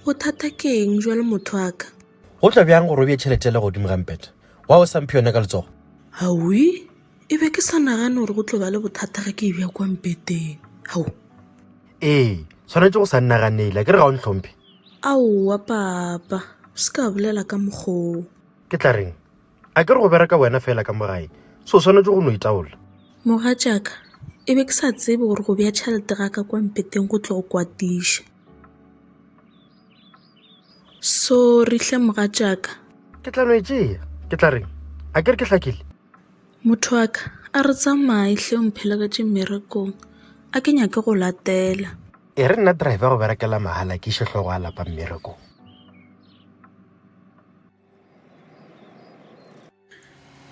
Bothata ke eng jwale motho wa ka? Go tla bjang gore o bee tšhelete yela godimo ga mpete wa o sa mphe yona ka letsogo? Aowi, e be ke sa nagane gore go tlo ba le bothata ge ke e bea kwa mpeteng. Hao. Ee, swanetše go sa nnaganele, akere ga o ntlhomphe? Aowa papa, o se ka bolela ka mokgwa oo. Ke tla reng? Akere go bereka wena fela ka mo gae, so o swanetše go no itaola. Mogatšaka, e be ke sa tsebe gore go bea tšhelete ga ka kwa mpeteng go tlo go kwatiša. Sorry hle mogatšaka. Ke tla no e tšea. Ke tla reng? Akere ke hlakile? Motho wa ka, a re tsamaye hle o mphelegetše mmerekong. A ke nyake go latela. E re nna driver go berekela mahala ke iše hlogo ya lapa mmerekong.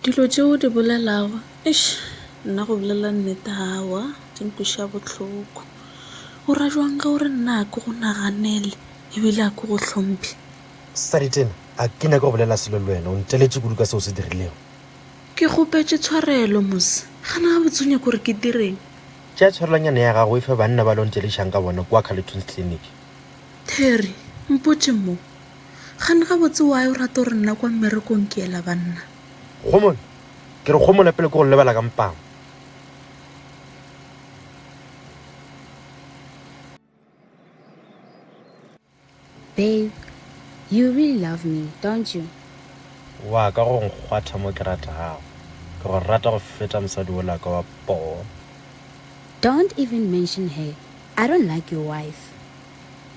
Dilo tše o di bolelago, eish, nna go bolela nnete aowa, di nkweša bohloko. O ra jwang ge o re nna ga ke go naganele ebile ga ke go hlomphe? Saditena, a ke nyake go bolela selo le wena, o nteletše kudu ka seo o se dirilego. Ke kgopetše tshwarelo mos, gana gabotse o nyaka gore ke direng? Tšea tshwarelonyana ya gago o e fe banna ba le o ntšelišang ka bona kua Carleton's Clinic. Terry, mpotše mo, Kgane gabotse why o rata gore nna kwa mmerekong ke yela banna? Gomola! Ke re gomola pele ke go lebala ka mpama. Babe, you really love me, don't you? Wa ka go nkgwatha mo ke ratago. Ke go rata go feta mosadi wola ka wa poo. Don't even mention her. I don't like your wife.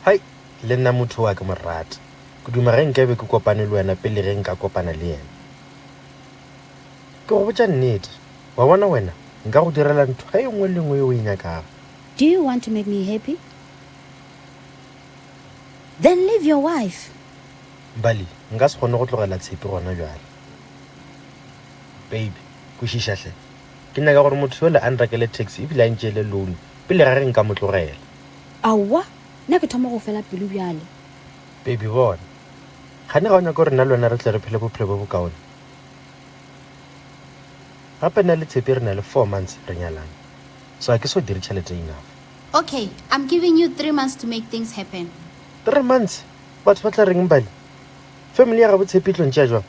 Hai! Le nna motho o a ke mo rate. Ke duma ge nkabe ke kopane le wena pele ge nka kopana le yena. Ke go botša nnete, wa bona wena nka go direla ntho e nngwe le nngwe ye o e nyakago. Do you want to make me happy? Then leave your wife. Mbali, nka se kgone go tlogela Tshepi gona bjale. Babe, kwešiša hle. Ke nyaka gore motho yola a nrekele taxi ebile a ntšeele loan pele ga ge nka mo tlogela. Aowa, Nna ke thoma go fela pelo bjale. Baby, bona. Kgane ga o nyake gore nna le wena re tle re phele bophelo bo bokaone? Gape nna le Tshepi re na le four months re nyalane. So ga ke so dire tšhelete enough. Okay, I'm giving you three months to make things happen. Three months? Batho ba tla reng Mbali? Family ya gabo Tshepi e tlo ntšea jwang?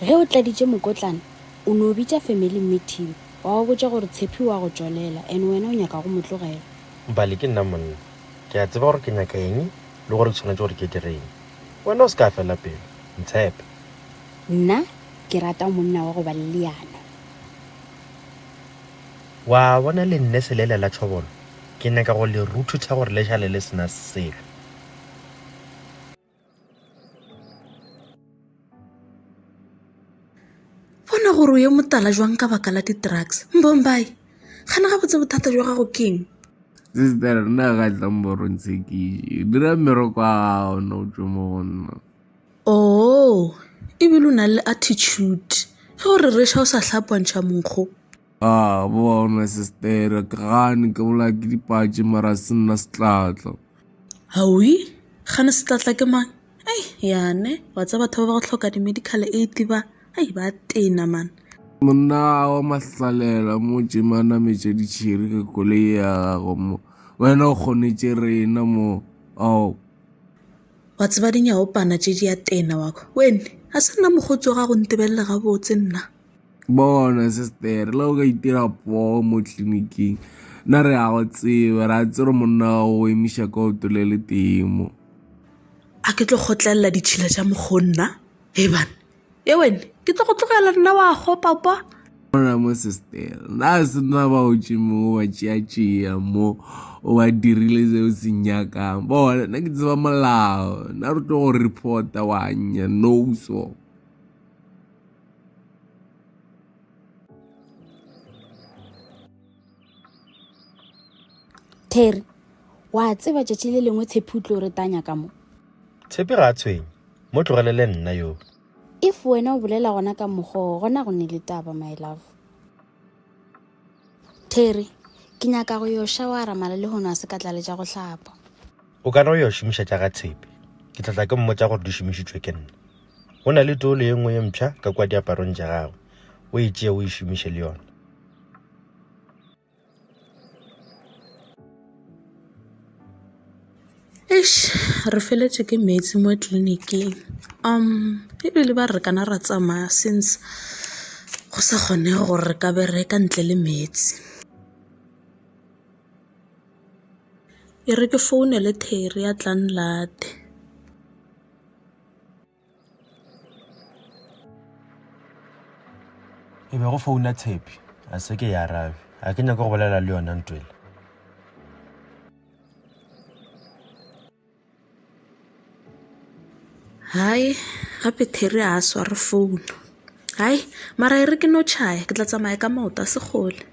Ge o tladitše mokotlana, o no bitša family meeting wa ba botša gore Tshepi o a go tšolela and wena o nyaka go mo tlogela. Mbali, ke nna monna. Ke a tseba gore ke nyaka eng le gore ke swanetše gore ke dire eng. Wena o se ka fela pelo. Ntshepe. Nna ke rata monna wa go ba le leano. Wa bona lennese lela la tšhobolo? Ke nyaka go le ruthutha gore le šale le se na selo. Bona gore o ye motala jwang ka baka la di-drugs. Mbombai, gana gabotse bothata jwa gago keng? Sister, nna ga tla mboro ntshekiše. Dira mmereko wa gago nna o tšwe mo go nna. Oo, ebile o na le attitude. Ge o rereša o sa hlapantšha monkgo. Ah, bona sister, ke gane ke bolaya ke dipatše mara se nna setlatla. Aoi, gane setlatla ke mang? Ei, yane, wa tseba batho ba ba go hloka di-medical aid ba, ei ba tena man. Monna wa mahlalela mo tšema nametša ditšhiri ka koloi ya gago mo. Wena o kgonetše rena mo. Ao. Wa tseba dinyaopana tše di a tena wa kwa. Wene, ga se nna mokgotsi wa gago ntebelele gabotse nna. Bona sister, le o ka itira poo mo tleliniking nna re a go tseba, re a tseba monna wa o emiša ka oto le le tee mo. A ke tlo kgotlelela ditšhila tša mokgo nna? Hei bana, e wene, ke tlo go tlogela nna wa kgopa kwa. Bona mo sister, nna a se nna ba o tše mo wa tšea-tšea mo o ba dirile se o se nyakang. Bona nna ke tseba molao, nna re tlo go reporta wa nya no so. Terry, wa tseba tšatši le lengwe Tshepi o tlo re tanya ka mo. Tshepi ga a tshwenye, mo tlogelele nna yo. If wena o bolela gona ka mokgwa o, gona go ne le taba, my love. Terry, ke nyaka go yo shawara mara lehono a se ka tla le tša go hlapa. O ka no yo šomiša tša ga Tshepi. Ke tla tla ke mmotša gore di šomišitšwe ke nna. Go na le tolo ye nngwe ye mpsha ka kua diaparong tša gagwe. O e tšee o e šomiše le yona. Eish, re feletše ke meetse mo tleliniking. Ebile ba re re kana ra tsamaya since go sa kgonege gore re ka bereka ntle le meetse. E re ke founele Terry a tla nlate. E be go founa Tshepi, a se ke ya arabe. A ke nyake go bolela le yona ntwele. Hai, gape Terry a sware founu. Hai, mara e re ke no tšhaya, ke tla tsamaya ka maoto a sekgole.